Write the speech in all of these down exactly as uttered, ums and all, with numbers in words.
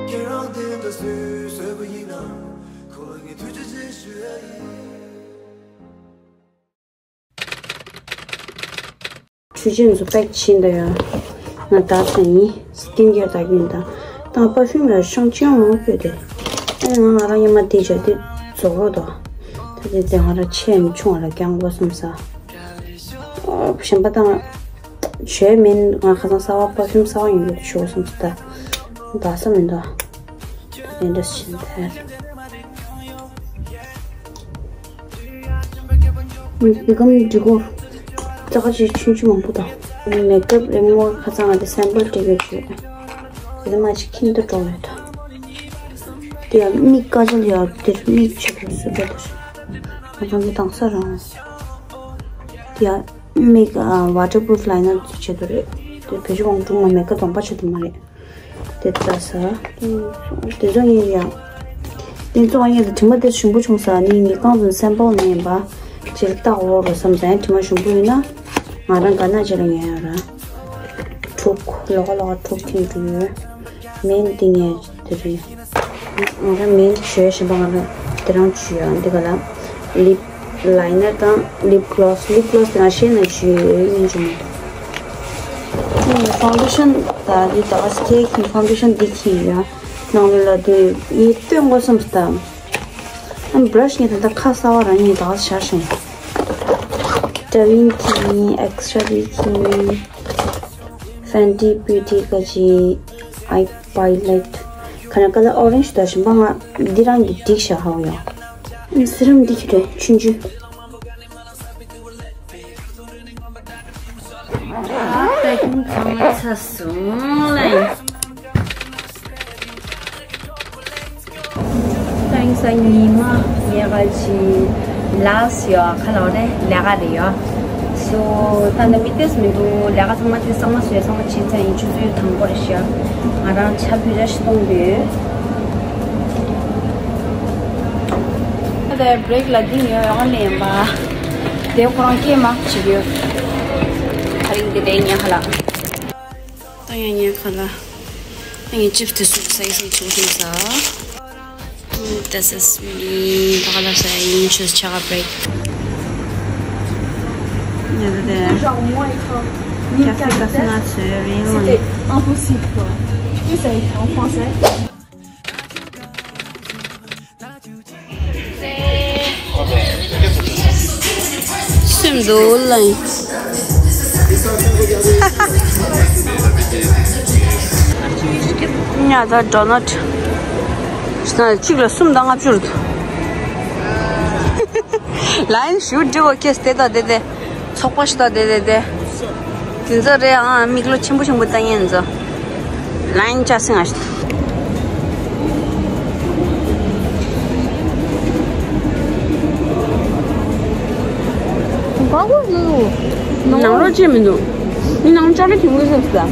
ཁྱེད་རང་དེ་འདྲ་སུས་བཟོས་པ་ཡིན་ན། ཁོ་ལ་ངས་ཐུགས་རྗེ་ཆེ་ཞུ་ཡ་ཡིན། འཕྲུལ་ཆས་ཚོ་པེག་ཕྱིན་འདུག་ཡ། ང་ད་ཚོ་ཡིན། སི་ཀིན་ཀེར་ད་གིན་ད། ད་པར་ཕིའུམ་ལ་ཤང་ཅིང་མང་པོ་ཡོད་དེ། ཨ་ནི་ང་ང་རང་ཉི་མ་དེ་བྱ་དེ་རྫོགས་རོགས་དོ། ད་དེ་དེ་ང་རང་ཆེས་མི་ཆུང་བ་ལ་རྐྱང་པོ་བསམ་ས། ཨོ་གཞན་པ་དང་། བྱས་མིན་ང་ཁ་སང་གསར་པ་པར་ཕིའུམ་གསར་པ་ཡིན་དུས་ཞུ་བསམ་ས་ད། ད་ས་མི་འདུག་དེ་འདྲ་ཞིག་འདུག་འདི་གམ་འདི་གོ། ཙག་ཅིག་ཆུང་ཆུང་མང་པོ་དང་། མེ་ཀབ་རི་མོ་ཁ་སང་ང་དེ་སེམ་པལ་སྤྲད་ཡོད་ཞུ། དེ་མ་ཅིག་ཁྱིམ་དུ་འགྲོ་ཡོད་དོ། དེ་ཡང་མིག་དཀར་ཆ་ལ་ཡང་དེར་མིག་ཆེ་པོ་སུ་འདྲ་དེར། ང་ཚང་གི་དང་ས་རང་། དེ་ཡང་མིག་ཝ་ཊར་པུ་རུཕ་ལའི་ནར་ཆེད་དུ་རེད། དེ་བེད་སྤྱོད་གང་འགྲོ་ང་མེ་ཀབ་གདོང་པ་ཆེད་དུ་མ་རེད། དེ་ལྟ་ས། དེ་ཚོ་ཡིན་ཡང་། དེ་ཚོ་ཡིན་དྲི་མ་དེ་ཞིམ་པོ་བྱུང་ས་ནི་ངས་རྐང་འཛིན་སེམས་པོ་ནས་ཡིན་པ། ཅིར་བཏགས་འོ་རོ་བསམ་ཟན་དྲི་མ་ཞིམ་པོ་ཡིན་ན། ང་རང་ག་ན་ཅི་ལ་ཉན་ཡོད་ར། དྲུག་ལོག་ལོག་དྲུག་ཐེངས་འགྲོ་ཡོད། མིན་འདི་ངས་དེ་རེད། ང་རང་མིན་ཞུ་ཡ་ཞིམ་པ་ང་རང་དེ་རང་བྱུས་ཡ་འདི་ག་ལ། ལིབ། ལའི་ནར་དང་ལིབ་གློ་སི། ལིབ་གློ་སི་དེ་ང་ཤེས་ན་བྱུས་ཡོད་ཡིན་བྱུང་། ཕའུན་ཌེ་ཤན་ད་འདི་ད་ག་སི་ཁེ་ཁིན་ཕའུན་ཌེ་ཤན་འདི་ཁིན་ཡ། ནང་ལོ་ལ་དུ་ཡི་སྟོན་དགོས་བསམ་སྟ། ཨམ་བྷ་ར་ཤི་ངས་ད་ལྟ་ཁ་གསར་བ་རང་ཉིད་ད་ག་སི་བཞག་ཤིང་། ཀྲ་ཝིན་ཁིན་ཨེག་སི་ཊ་འདི་ཁིན། ཕེན་ཊི་བིའུ་ཊི་ག་ཅི་ཨའི་པའི་ལེཊ། ཁ་ན་ཀ་ལར་ཨོ་རེན་ཇི་དང་ཞིམ་པ་ང་འདི་རང་གི་འགྲིག་ཤག་ཧ་བ་ཡོང་། སི་རམ་འདི་ཁྱོད་རེད་ཆུང་ཆུང་། ད་ཀུན་ཚང་མ་ཚ་སོང་ལ་ཡིན། ད་ཡིན་ས་ཉི་མ་ཉལ་ག་ཅིག་ལགས་ཡོད་ཁ་ལོ་རེ་ལས་ཀ་རེ་ཡོད། སོ་ད་ནི་མི་ཏེས་མི་འདུག་ལས་ཀ་ཚང་མ་དེ་ཚང་མ་བཟོས་ཚང་མ་བྱས་ཚར་ཡིན། ཆུ་ཚོད་དང་པོ་རེད་ཤག་ང་རང་ཆ་བི་ར་ཤི་གཏོང་འདོད། ད་བྷི་རེག་ལ་འདི་ཉོས་ཡོད་ལེན་པ། དེ་ཁོ་རང་སྐད་མ་བྱེད་ཡོད། ཁ་རིང་དེ་དེ་ཉལ་ཁ་ལ། ཏང་ཡང་ཉལ་ཁ་ལ། ཨ་ངའི་ཅིབ་དེ་ཚོ་ས་ཡི་ས་ཡི་ཆུ་ཆུ་ས། This is me. ད་ག་ལ་ས་ཡིན་ཆུ་ཆ་ག་བྷི་རེག་ཉལ་དེ། Genre, moins écran. Mille caractères, c'était impossible, quoi. Tu peux, ça écrit en français. སུམ་འདུག་ལ། ཉ་ད་ཌོ་ནཊ། གཅིག་ལ་སུམ་དང་ལྔ་བཅུ་རེད། ལ་ཡིན་ཞུ་འདྲི་བ་ཁེས་དེ་དང་དེ་དེ། ཚོགས་པ་ཞིག་དང་དེ་དེ་དེ། དེ་ཚོ་རེད་ཨང་། མིག་ལོ་ཆེན་པོ་ཆེན་པོ་བཏང་ཡིན་ཚོ། ལ་ཡིན་ཅག་སེང་ཨ་ཞིག་ནང་ལོགས་ཅི་མི་འདུག་ནང་ལོགས་ཅ་ལག་གྱོན་གྱི་ཟེར་ཟེར།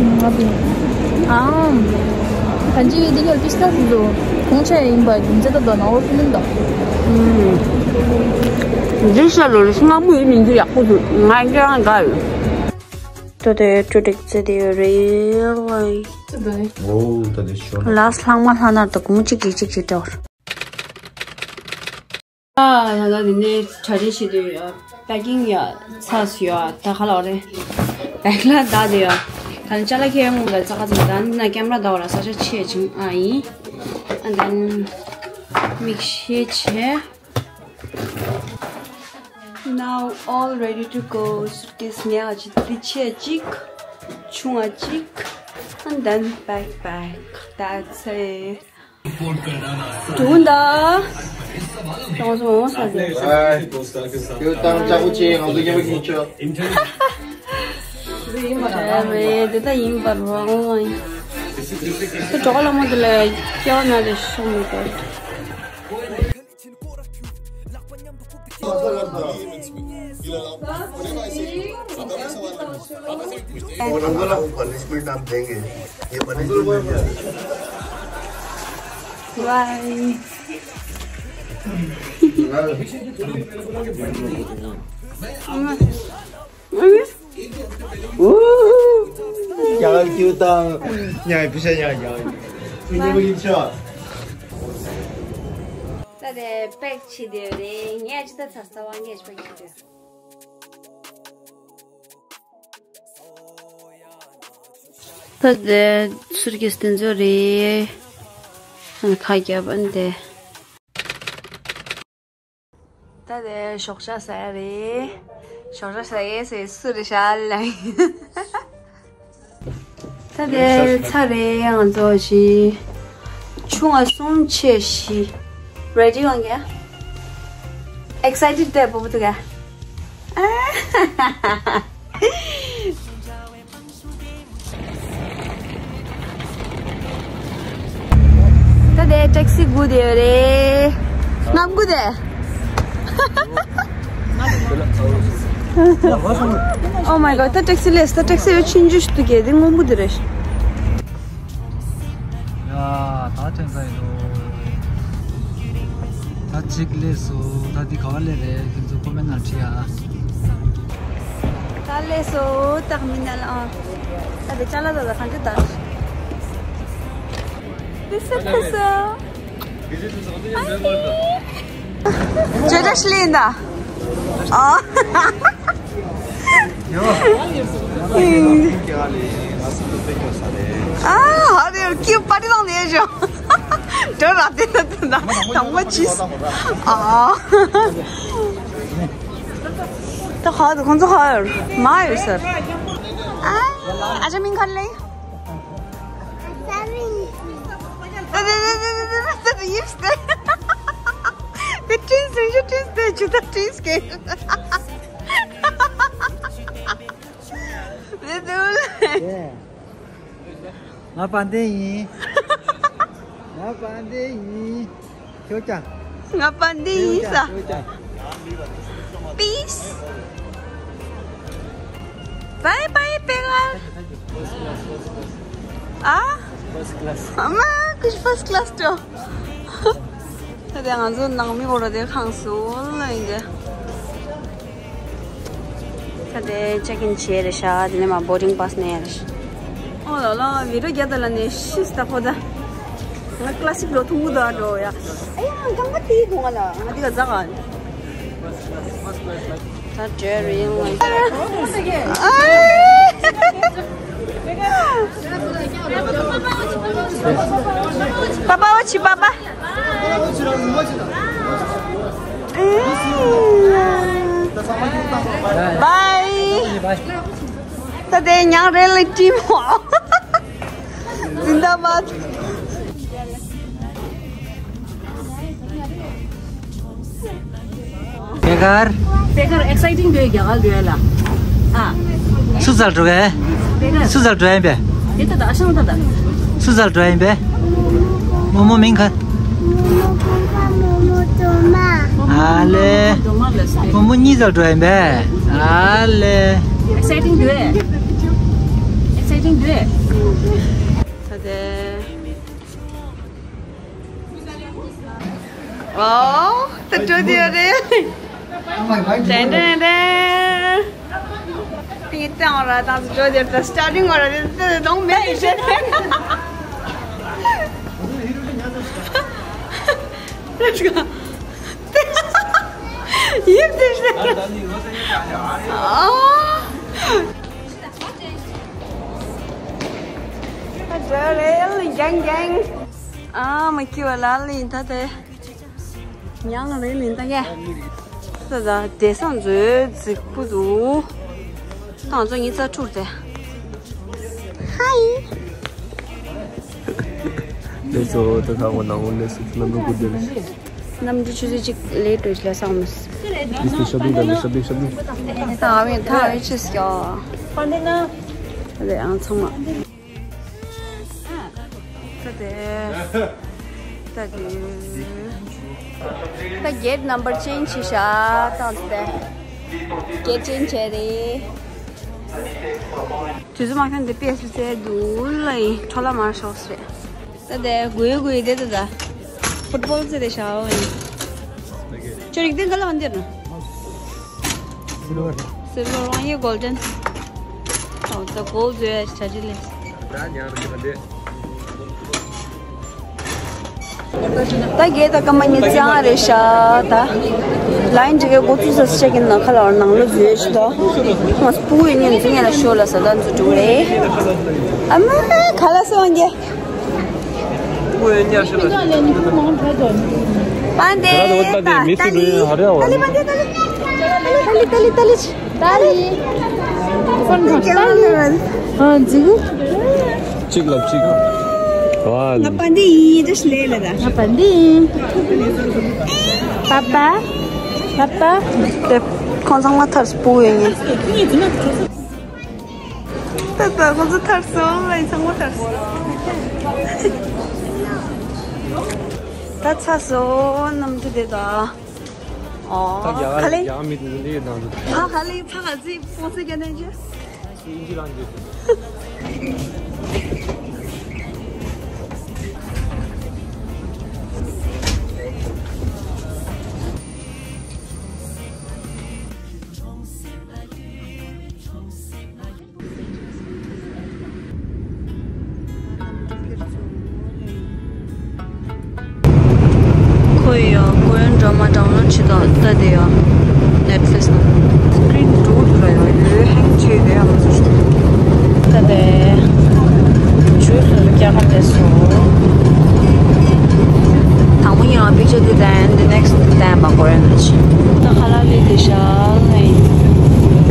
ཨང་། གང་ཅི་འདི་ག་ལ་ཏིས་ཏ་ཟེར་འདུག་གོང་ཆ་ཡིན་པ་རྒྱུ་མཚན་ད་ལྟ་ནང་ལོགས་ཤི་མིན་འདུག་འདི་ཤ་ལོ་ལ་ཤི་ང་མོ་ཡིན་མིན་འདི་ཡག་པོ་འདུག་ང་སྐྱེ་རང་དགའ་ཡོད། ད་དེ་ཊུ་ཊིག་ཙེ་དེ་ཡོད་རེད་ལ། ཨོ་ད་དེ་ཤོར། ལགས་ལྷག་མ་ལྷག་ན་ད་གོང་གཅིག་གཅིག་གཅིག་གཅིག་འདྲ་བར། ཨ་ད་ད་དེ་ནས་གྲ་སྒྲིག་བྱེད་དུས་ཡ་པེ་ཀིང་ཡ་ཚར་སོང་ཡ། ད་ག་ལ་བ་རེད། བེག་ལ་ད་དེ་ཡ་ད་ནི་ཅ་ལག་ཁྱེར་ཡོང་ལ་ཙག་ཙིག་ད་ནི་ན་ཀེམ་ར་ད་བ་ལ་ས་ཆ་ཆེ་ཆུང་ཨ་ཡིན། ཨ་ད་ནི་མིག་ཤེལ་བྱས། Now all ready to go. སུཊ་ཀེས་ཉག་གཅིག་དེ་ཆེ་གཅིག་ཆུང་ང་གཅིག and then backpack. That's it. དུག་འདའ། ཏོང་སོང་ས་དེ། ཁྱོད་ཏང་ལྕགས་པོ་ཆེ་ང་ཚོ་ཉེ་བ་ཁྱིན་ཆོ། རེད་མེད་དེ་ད་ཡིན་པར་བ་འོང་ཡིན། དེ་གྲོགས་ལ་མོ་དེ་ལ་སྐྱོ་ན་དེ་ཤོང་མི་དགོས། और हमको ना पनिशमेंट आप देंगे। ये पनिशमेंट देंगे। बाय। क्या क्यों था? यहाँ पीछे यहाँ जाओ। Thank you, Richard. ད་དེ་པེག་བྱེད་དེ་རེད། ངས་ཅི་ད་ཚར་ཚར་བ་ངས་པེག་བྱེད་དེ། ད་དེ་སུར་ཀེས་དེ་ཚོ་རེད། ཁ་རྒྱབ་ཨན་དེ། ད་དེ་ཞོགས་ཇ་ཟ་ཡ་རེད། ཞོགས་ཇ་ཟ་ཡས་ཟེར་སུ་རེད་ཤག་ལ། ད་དེ་ཚར་རེད། ང་ཚོ་བཞི། ཆུང་བ་གསུམ་ཆེ་བཞི། Ready ཡོང་གི། Excited དེ་པོ་པོ་ཐུག་ག། ད་དེ་ཊེག་སི་སྒུག་བསྡད་ཡོད་རེད། ང་སྒུག་བསྡད། Oh my god, ད་ཊེག་སི་སླེབས། ད་ཊེག་སི་ཡོད་ཆུང་ཆུང་ཞིག་འདུག་གས། དེ་སྔོན་པོ་དེ་རེད། ཡ། ད་ཐོན་ས་ཡིན་ནོ། ད་གཅིག་སླེབས་སོང་། ད་འདི་ག་བ་སླེབས་རེད། ཁྱེད་ཚོ་ཀོ་མེན་ནང་བྲིས་ཨ། ད་སླེབས་སོང་། ཏར་མི་ནལ་ཨ། ད་དེ་ཅ་ལག་ད་ད་གང་ཅི་ད། འདི་སུ་ཐུག་སོང་། ཇོ་ཇོ་ཤི་ལིན་ད། ཨ། ཨ། ཧ་རེ་ཀི་པ་ཏི་ལང་ནེ་ཇོ། ཇོ་ར་ཏེ་ཏེ་ཏེ་ད་དང་པོ་ཅིས། ཨ། ད་ཧ་ད་ཁོང་ཚོ་ཧ་མ་ཡོད་ཟེར། ཨ། ཨ་ཅག་མིང་ག་རེ་ལབ་ཡིན། ད་ད་ད་ད་ད་ད་ད་ཡིབ་སྟེ། དེ་ཊིན་སི་ཞུ་ཊིན་སི་ཏེ་ཆུ་ད་ཊིན་སི་ཀེ། དེ་དུ་ལ། ང་དཔལ་ལྡན་ཡིན། ང་དཔལ་ལྡན་ཡིན། ཁྱོད་ཀྱང་། ང་དཔལ་ལྡན་ཡིན་ས། ཁྱོད་ཀྱང་། Peace. Bye bye, པེ་ཀར། ཨ། First class. ཨ་མ་ཀུ་ཤི་first class འགྲོ། ད་དེ་ང་ཚོ་ནང་མི་འོ་ར་དེ་ཁང་སུ་ལ་ཡིན་དེ། ད་དེ་ཅེག་ཨིན་བྱས་རེད་ཤག་དེ་ནས་མ་བོར་ཌིང་པཱ་སི་ནས་ཡ་རེད། ཨོ་ལ་ལ། བི་ཌིའོ་རྒྱག་ད་ལ་ནས་ཤིས་ད་ཁོ་ད། ང་ཀ་ལ་སིག་ལོ་ཐུང་གུ་ད་འགྲོ་ཡ། ཨ་ཡ་རྐང་པ་དེའི་དུང་ང་ལ་ང་དེ་ག་ཟ་ག། ད་འདྲེ་རེད་ཡོང་བ། པ་པ་འོ་ཆི་པ་པ། Bye. ད་དེ་ཉང་རེ་ལི་ཊིམ་བ། ཛིན་དཱ་བཱད། པེ་ཀར། པེ་ཀར་ཨེག་སའི་ཊིང་འདུག་རྒྱ་གར་འདུག་ལ། ཨ། སུ་ཚར་འགྲོ་གས། པེ་ཀར། སུ་ཚར་འགྲོ་ཡིན་པས། དེ་ལྟ་ད་ཨ་ཤང་ད་ད། སུ་ཚར་འགྲོ་ཡིན་པས། རྨོ་མོ་མིང་ག། རྨོ་མོ་ཕ་ཕ་རྨོ་མོ་གྲོ་མ། ཨ་ལེ། རྨོ་མོ་གཉིས་ཚར་འགྲོ་ཡིན་པས། ཨ་ལེ། ཨེག་སའི་ཊིང་འདུག་ཨེག་སའི་ཊིང་འདུག་ད་དེ། ཨོ། ད་འགྲོ་དེ་རེད། ཏན་ཏན་ཏན། ཏིང་ཏང་ར་དང་འགྲོ་དེ་ད་སི་ཊར་ཊིང་ར་དེ་ད་གདོང་མེད་ཞེས། ཡིབ་དེ་ཞེས། ཨོ། འགྲོ་རེད་རྒྱང་རྒྱང་། ཨ་མ་ཁྱི་བ་ལ་ལ་ཡིན་ད་དེ། ཉང་རེད་ལིན་ད་ཡ། ད་ད་དེ་སང་མཛོད་རྫིག་པོ་འདུག་ད་ང་ཚོ་ཉི་ཚ་ཁྲུར་དེ། ཧའི། ལས་སོ་ད་ཐང་བ་ནང་ལས་སོ་ད་ནམ་རུ་ཀུ་དེ་རེད། གནམ་གྲུ་ཆུ་ཚོད་གཅིག་ལས་འགྲོ་ལས་སང་མོ། ལིས་ཏི་ཤོ་པིང་ད་ལིས་ཤོ་པིང་ཤོ་པིང་། ད་ཨ་མི་ད་ཨ་མི་ཆེ་སྐྱོ། ད་ཨང་ཚང་མ། ད་དེ། ད་དེ། ད་གེ་ཊི་ནམ་བར་ཅེན་ཇི་བྱས་ཤག་ད་དེ། གེ་ཊི་ཅེན་ཇི་བྱས་རེད། དུས་ཚོད་མ་ཁྱོན་དེ་པེ་སི་ཚེ་འདུག་ལ་ཡིན་འཕྲོ་ལ་མར་ཤོག་སེ། ད་དེ་གུའི་གུའི་དེ་ད་ད། ཕུཊ་བོལ་ཚེ་དེ་ཤག་ཡིན། ཁྱོད་རིག་ལྡན་ག་ལ་འདིར་ན། སིལ་བར། སིལ་བར་རང་ཡེ་གོལ་ཌན། ཨོ་ད་གོལ་ཛོ་ཡ་ཆ་ཅི་ལེ། ད་ཉང་རི་ཁ་འདི། ད་གེ་ད་ཀ་མ་ཉི་ཚང་རེད་ཤག་ད་ལ་ཡིན་འགྲིག་གི་འགོ་ཚུགས་ས་ཅེག་ཨིན་ནང་ཁ་ལ་ནང་ལོ་ཟོས་ཤི་ད་ང་སྤུ་ཡོད་ཉིན་འཛིན་ཡ་ལ་ཤོ་ལ་ས་ད་འཛུ་འགྲོ་རེད། ཨ་མ་ཁ་ལ་སོང་གེ། པན་དེ་ད་ད་ལི་པན་དེ་ད་ལི་ད་ལི་ད་ལི་ད་ལི། ཏཱ་ལི། ཏཱ་ལི། ཨ་འཛིག་གཅིག་ལབ་གཅིག་ང་པན་དེ་ཡིན་ཏེ་ལེ་ལ་ད། ང་པན་དེ་ཡིན། པ་པ། པ་པ། དེ་ཁོང་ཚང་མ་ཐར་སྤུ་ཡོད་ངེས། པ་པ་ཁོང་ཚོ་ཐར་སོང་ལ་ཡིན་ཚང་མ་ཐར་སོང་། ད་ཚ་སོང་གནམ་གྲུ་དེ་ད། ཨོ། ད་རྒྱ་གར་ཁ་ལེ། རྒྱ་གར་མི་དེ་འདི་ཡོད་དང་། ཕ་ཁ་ལེ་ཕ་ཁ་ཚིག་ཕོ་སི་ག་ནས་ཇུ། ཨིན་ཇི་རང་ཇུ། ཁོ་ཡི་ཡང་ཀོ་རི་ཡན་ཌ་ར་མ་ཌའུན་ལོཌ་བྱེད་དང་ལྟ་དེ་ཡང་ནེཊ་ཕི་ལིག་སི་ནང་སི་ཀི་རིན་འགྲོ་ཐུབ་ལ་ཡང་ཡོད་ཧེང་བྱས་དེ་ཡང་མ་བཟོ་ཤོག་ད་དེ་ཇུས་སུ་རྒྱག་ག་འདས་སོ། དང་པོ་ཡང་པིག་ཅར་དེ་དང་དེ་ནེག་སི་དེ་དང་མ་གོ་ཡང་ནི་ཆེ། ད་ཁ་ལག་ལས་དེ་ཤ་ལེ།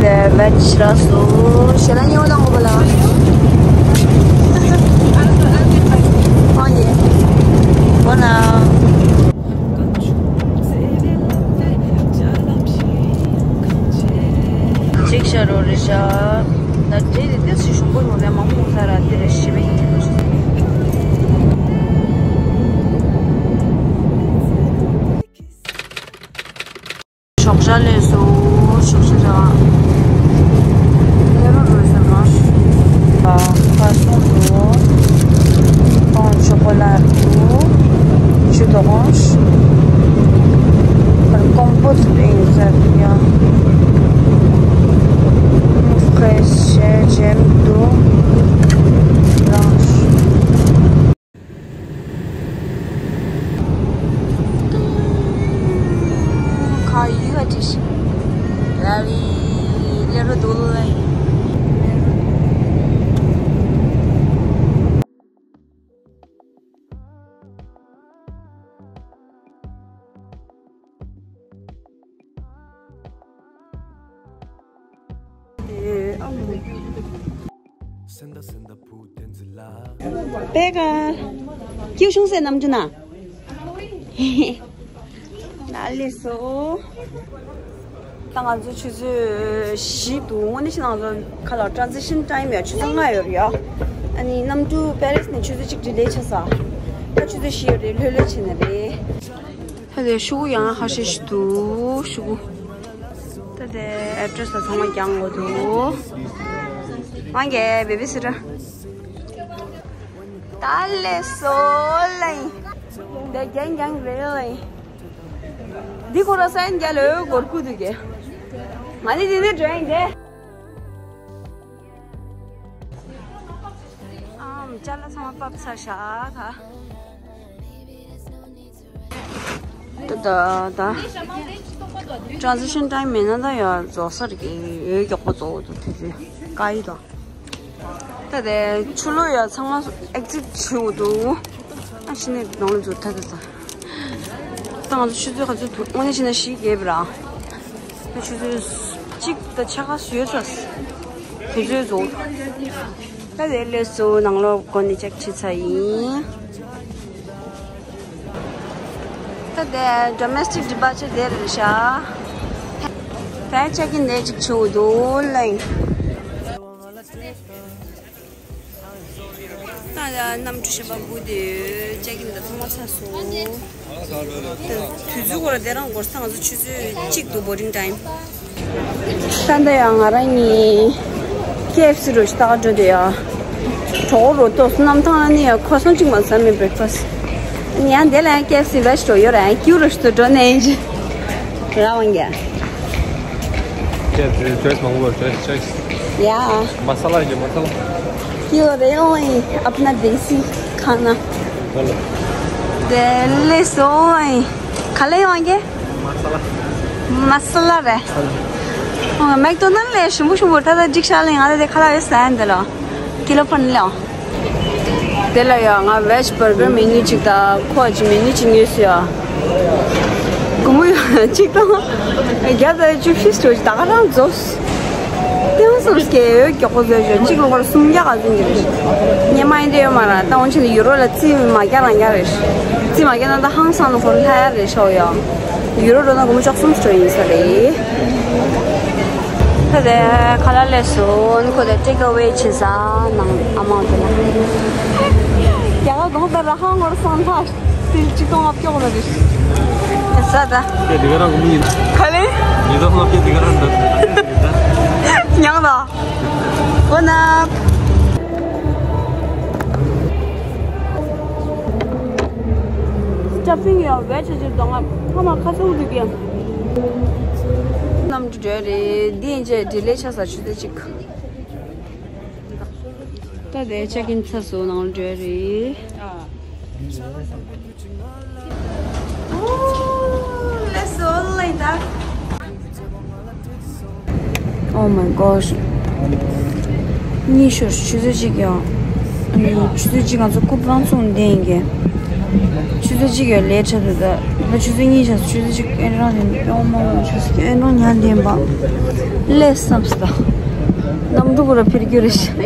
དེ་བེད་ཤ་ར་སོ་ཤ་ལ་ཉེ་བ་དང་གོ་བ་ལ། ཨོ་ནི། འོ་ན། ཅིག་ཤ་རོ་རེ་ཤ། ད་དེ་རེ་དེ་སུ་ཞུམ་པོ་ཡོང་རེ་མང་མོ་ས་ར་དེ་རེ་ཤི་བེ། ཞོགས་ཇ་ལས་སུ་ཞོགས་ཇ་ར། ལས་རོ་རོ་ས་ར། ཁ་སོང་དུ། ཁོང་ཆོ་ཀོ་ལ་དུ། ཆུ་དོག་ཁོང་། ཁོང་པོ་སི་པིན་ས་ཡ། ཁོས་ཤེ་ཇེམ་དུ། རང་། ཁ་ཡི་ག་ཅི་ཞིག་ལ་ལི་ལེ་རོ་དུ་ལ་ཡི། པེ་ག་ཀྱུ་ཤུང་སེ་ནམ་རྒྱུ་ན། ན་ལེ་སོ། ད་ང་ཚོ་ཆུ་ཚོད་བཞི་འདུག་དངོས་གནས་ཤི་ང་ཚོ་ཁ་ལ་ཊ་རན་སི་ཤན་ཊའིམ་ཡ་ཆུ་ཚོད་ལྔ་ཡོད་རེད་ཡ། ཨ་ནི་གནམ་གྲུ་པེ་རིས་ནས་ཆུ་ཚོད་གཅིག་ཌི་ལེ་ཆགས་ས། ད་ཆུ་ཚོད་བཞི་ཡོད་རེད་ལྷོད་ལྷོད་བྱས་ན་རེད། ད་དེ་ཤུ་གུ་ཡང་ཧ་ཤེ་ཤི་འདུག་ཤུ་གུ། ད་དེ་ཨེ་ཌི་རེ་སི་ལ་ཚང་མ་རྒྱག་དགོས་འདུག་ང་གི་བེ་བི་སི་ཊར། ད་ལེ་སོ་ལེ། འདི་རྒྱང་རྒྱང་རེད་ལེ། འདི་ཁོ་ར་སན་རྒྱ་ལོ་གོར་ཁུ་འདུག་གི་ང་ནི་འདི་ནི་འགྲོ་ཡིན་ཏེ། ཨམ་ཅ་ལག་ཚང་མ་ཕབ་ཚར་ཤག་ད། ད་ད་ད། ཊ་རན་སི་ཤན་ཊའིམ་མེད་ན་ད་ཡ་རྫོགས་ས་རེད་ཀྱི་འོས་མགྱོགས་པོ་རྫོགས་འདུག་དེ་དུས་ཀ་ཡི་དང་། ད་དེ་ཆུ་ལོག་ཡ་ཚང་མ་ཨེག་ཛིཊ་བྱེད་དགོས་འདུག་ཨ་ཕྱི་ནས་ནང་ལ་འཛུལ་ཐ་ད་ད། ད་ང་ཚོ་ཆུ་ཚོད་ག་ཚོད་འདུག་དངོས་གནས་བྱས་ན་བཞི་བརྒྱད་པ་ར། ད་ཆུ་ཚོད་གཅིག་ད་ཆ་ག་ཡོད་ས། དུས་ཚོད་རྫོགས། ད་དེ་ལས་སུ་ནང་ལོགས་སྒོ་ནས་ཅེག་བྱེད་ཚར་ཡིན། ད་དེ་ཌོ་མེ་སི་ཊིག་ཌི་པར་ཅར་དེ་རེད་ཤག་ཕར་ཅེག་ཨིན་དེ་ཅིག་བྱུང་འདུག་ལེ། ད་ཡ་གནམ་གྲུ་གཞན་པ་སྒུག་བསྡད་ཡོད། ཅེག་ཨིན་ད་ཚང་མ་ཚར་སོང་། དུས་ཚོད་སྐོར་ལ་དེ་རང་འགོར་ས་ང་ཚོ་ཆུ་ཚོད་གཅིག་འདུག་བོར་ཌིང་ཊའིམ། ད་ལྟ་ཡང་ང་རང་གཉིས་ཀེ་ཨེཕ་སི་རུ་ཞིག་ལྟ་ག་འགྲོ་བསྡད་ཡ། གྲོགས་རུ་ཏོག་སུ་གནམ་ཐང་ལ་ནི་ཡ་ཁོ་སོང་གཅིག་མ་ཟ་མི་བྷི་རེག་ཕ་སི། ཡང་དེ་ལ་ཡང་ཀེ་ཨེཕ་སི་བེ་ཞིག་འགྲོ་ཡོད་ར་ཡང་ཀིའུ་རུ་ཞིག་ཏུ་འགྲོ་ནས་ཡིན་ཅི། ར་ཝང་ག་ཀེ་ཨེཕ་སི་ཅོའི་སི་མང་པོ་ཅོའི་སི་ཅོའི་སི། ཡ། མ་ས་ལ་ཡོད་མ་ས་ལ། ཡོད་རེད་ཨོ་ཡིན་ཨབ་ན་དེ་སི་ཁ་ན། ཧོ་ལ། དེ་ལས་སོང་། ག་ལེ་ཡོང་གི། མ་ས་ལ་རེད། ཨོ་མེག་དོ་ནལ་ལས་ཞིམ་པོ་ཞིམ་པོ་ད་ལྟ་འགྲིག་ཤག་ལས། ང་ད་དེ་ཁ་ལག་ཡོད་ས་ཡིན་དེ་ལོ། ཀི་ལོ་ཕར་ནི་ལོ། དེ་ལ་ཡ་ང་ཝེཇ་བར་གར་མེ་ནིའུ་གཅིག་དང་ཁོ་གཅིག་མེ་ནིའུ་གཅིག་ཉོས་སོང་ཡ། སྒོར་མོ་ཡ་གཅིག་དང་བརྒྱ་དང་བཅུ་བཞི་ཞོ་ད་ག་རང་རྫོགས། དེང་སང་སྐད་ཡོད་མགྱོགས་པོ་བཟོས་ཤོག་གཅིག་ལ་སྒོར་སུམ་བརྒྱ་ག་ཚོད་ཀྱི་རེད། ཉེ་མ་ཡིན་དེ་ཡོད་མ་ར་ད་འོན་ཆེན་ཡུ་རོ་ལ་རྩིས་མ་རྒྱག་རང་རྒྱག་རེད། རྩིས་མ་རྒྱག་ན་ད་ཧང་སང་ན་ཁོ་ལྷ་ཡ་རེད་ཤོག་ཡ། ཡུ་རོ་འགྲོ་ན་སྒོར་མོ་བཅུ་གསུམ་ཞོ་ཡིན་ས་རེད། ད་དེ་ཁ་ལག་ལས་སོང་ཁོ་དེ་ཊེག་ཨ་ཝེ་བྱེད་ས་ནང་ཨ་མ་དེ་ལ། རྒྱ་གར་གོང་ལྟར་ཧང་ངོར་སང་ཐག་སྟེ་གཅིག་སྟོང་ལྔ་བཅུ་ལ་རེད། ས་ད། དེ་དེ་ག་རང་གོང་ཡིན། ག་ལེ། ཉིས་སྟོང་ལྔ་བཅུ་དེ་ག་རང་འདུག་ཉང་ལ། འོ་ན། སྐྱབས་སེང་ཡང་བས་ཆེ་ཆེར་གཏོང་ང་ཕ་མ་ཁ་སང་འདུག་གི། གནམ་གྲུ་བྲོས་རེད། འདི་ཡིན་ཆད་ཌི་ལེ་ཆགས་ས་ཆུ་ཚོད་གཅིག་ད་དེ་ཆེག་ཨིན་ཚར་སོང་ནང་ལ་འགྲོ་རེད། ཨོ། ལས་སོ་ལེ་ད། Oh my gosh. གཉིད་ཤོར་ཆུ་ཚོད་གཅིག་ཡང་། ཆུ་ཚོད་གཅིག་ང་ཚོ་ཀུ་པང་ཚོང་འདེང་གི། ཆུ་ཚོད་གཅིག་ཡང་ལས་ཆ་དུ་ད། ད་ཆུ་ཚོད་གཉིས་ཆ་ཆུ་ཚོད་གཅིག་ཨེ་རང་དེ་ཨོ་མ་ཆུ་ཚོད་ཨེ་རང་ཉལ་འདེང་པ། ལས་བསམ་སི་ད། གནམ་གྲུ་གུ་ར་འཕེར་རྒྱུ་རེད་ཤག་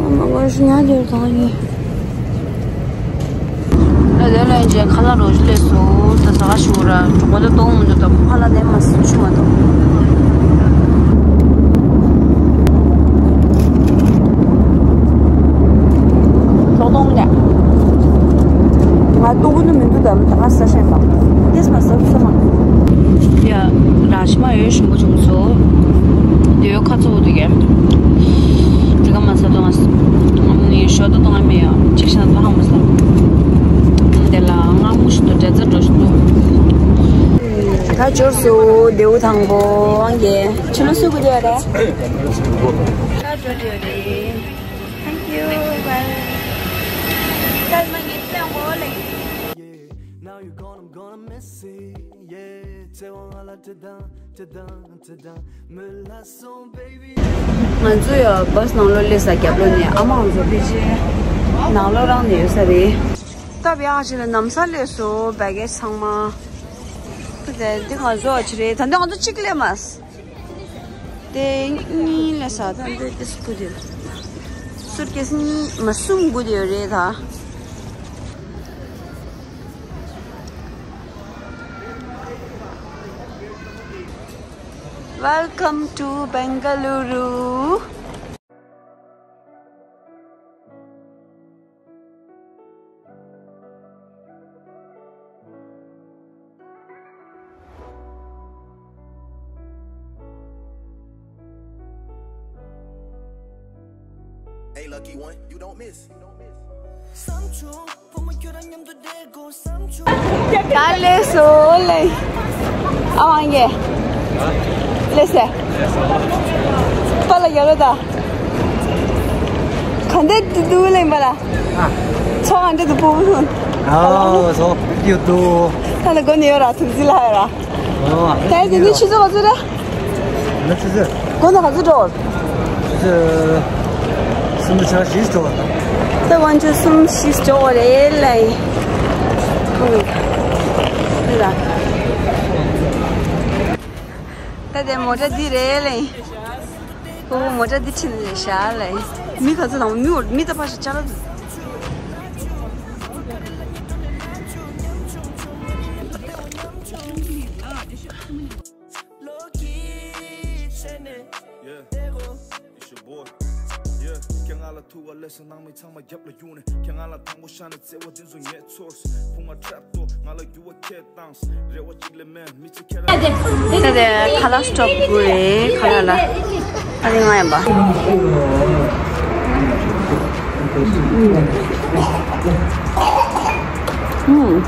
ཨོ་མ་གོ་ཤི་ཉལ་འདེང་ད་ཡིན། ཨ་ལས་ལས་རྗེས་ཁ་ལག་རོ་ཞིག་ལས་སོ། ད་ཟ་ག་ཞུ་ར་གྲོགས་པོ་ལ་གཏོང་མི་འདུག་ད་ཁ་ལག་ལས་མ་སྲིད་ཆུ་མ་འདུག་གྲོགས་གཏོང་མི་འདུག་ང་ལྟོ་གོ་ནི་མི་འདུག་ད་ད་ང་ཟ་ཤེས་པ་ཏེས་མ་ཟ་ཟ་མ། ཡ་ར་ཤི་མ་ཡོད་ཞིམ་པོ་བྱུང་སོ། དེ་ཡོད་ཁ་ཚོ་འདུག་གས། དེ་ག་མ་ཟ་དོ་ང་ནི་ཞོ་ཏོ་གཏོང་ང་མེད་ཡ་ཅིག་ཤ་ཚ་ཧང་མ་ཟ། དེ་ལ་ང་མུ་ཞིག་ཏུ་འདྲ་རྩ་འགྲོ་ཞིག་འདུག་ད་འབྱོར་སོ་རྡེའུ་དང་པོ་ཨང་གེ་ཕྱི་ལོ་སུ་གུ་དེ་རེད། ད་འགྲོ་དེ་རེད། Thank you. Bye. Tell my name, tell my name. Now you gone, I'm gonna miss it. Yeah, tell all I did, did, did. ང་ཚོ་ཡང་བྷ་སི་ནང་ལོགས་སླེབས་ས་རྒྱབ་ལོགས་ནས་ཨ་མ་ང་ཚོ་ཕལ་ཆེར་ནང་ལོགས་རང་ནས་ཡོད་ས་རེད། སྟབས་ཡག་ཅིག་ལ་ནམ་སང་སླེབས་སོང་བྷེ་གེ་ཇི་ཚང་མ། ཁོ་ཚོས་འདི་ང་ཚོ་ཅིག་རེད། ད་ལྟ་ང་ཚོ་གཅིག་སླེབས་མ་སོང་། དེ་གཉིས་སླེབས་ས་ད་འདི་དེ་སུ་དགོས་དེ། སུཊ་ཀེ་སི་གཉིས་མ་གསུམ་དགོས་དེ་ཡོད་རེད་ད། Welcome to Bengaluru. Hey, lucky one, you don't miss. ག་ལེ་སོ་ལེ། ཨ་ཝང་གེ། ལེ་སེ། པ་ལ་ཡ་རོ་ད། ག་འདྲ་འདུག་ལེ་པ་ལ། ཚོ་ག་འདྲ་འདུག་པུ་པུ་སོང་། ཨ་ཚོ་ཡོད་དུ། ད་ལ་གོ་ནི་ཡོད་ར་ཐུགས་རྗེ་ལ་ཡོད་ར། ཨོ། ད་དེ་ནི་ཆུ་ཚོད་ག་ཚོད་རེད། ན་ཆུ་ཚོད། དགོང་དག་ག་ཚོད་འགྲོ། ཆུ་ཚོད་གསུམ་དང་ཕྱེད་ཀ་བཞི་ཞིག་འགྲོ་བ་དང་། ད་དགོང་ཆུ་གསུམ་བཞི་ཞིག་འགྲོ་བ་རེད་ལེ། ཁོང་གིས། ད་དེ་མོ་ཊ་འདི་རེད་ལེ། ཁོ་བོ་མོ་ཊ་འདི་ཁྲིད་ནས་བཞག་ལེ། མི་ག་ཚོད་དང་མི་འོ་མི་ད་ཕར་ཞིག་ཅ་ལག་འདུག Low key, channel. Yeah, it's your boy. Yeah, ཁྱེད་ང་ལ་ཐུག་པ་ལས་སུ་ནང་མི་ཚང་མ་རྒྱབ་ལ་གཡུག་ནས། ཁྱེད་ང་ལ་དང་པོ་ཤ་ནས་བརྩེ་བ་དེ་ཚོ་ངས་ཚོར། ཕུང་བ་ཁྲབ་ཏོ་ང་ལ་རྒྱུ་བ་ཁྱེད་དང་། རེ་བ་གཅིག་ལས་མེད་མི་ཚེ་ཁྱེད་རང་། ད་དེ་ཁ་ལག་སི་ཊོབ་དགོས་རེད། ཁ་ལག་ལ་ཨ་རི་ང་ཡིན་པ། ཨུམ། ཨུམ།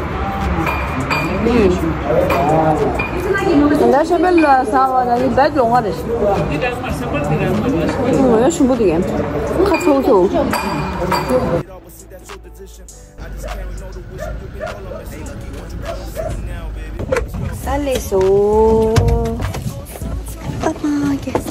ད་ཤ་བལ་ལ་ཟ་བ་ན་ནི་བལ་ལོང་བ་རེད། ཨུམ། ཡ་ཞིམ་པོ་འདུག་གས། ཁ་ཚོག་ཚོག། Get off and sit that your position. I just came ལེགས་སོ། ཨ་མ་གེ།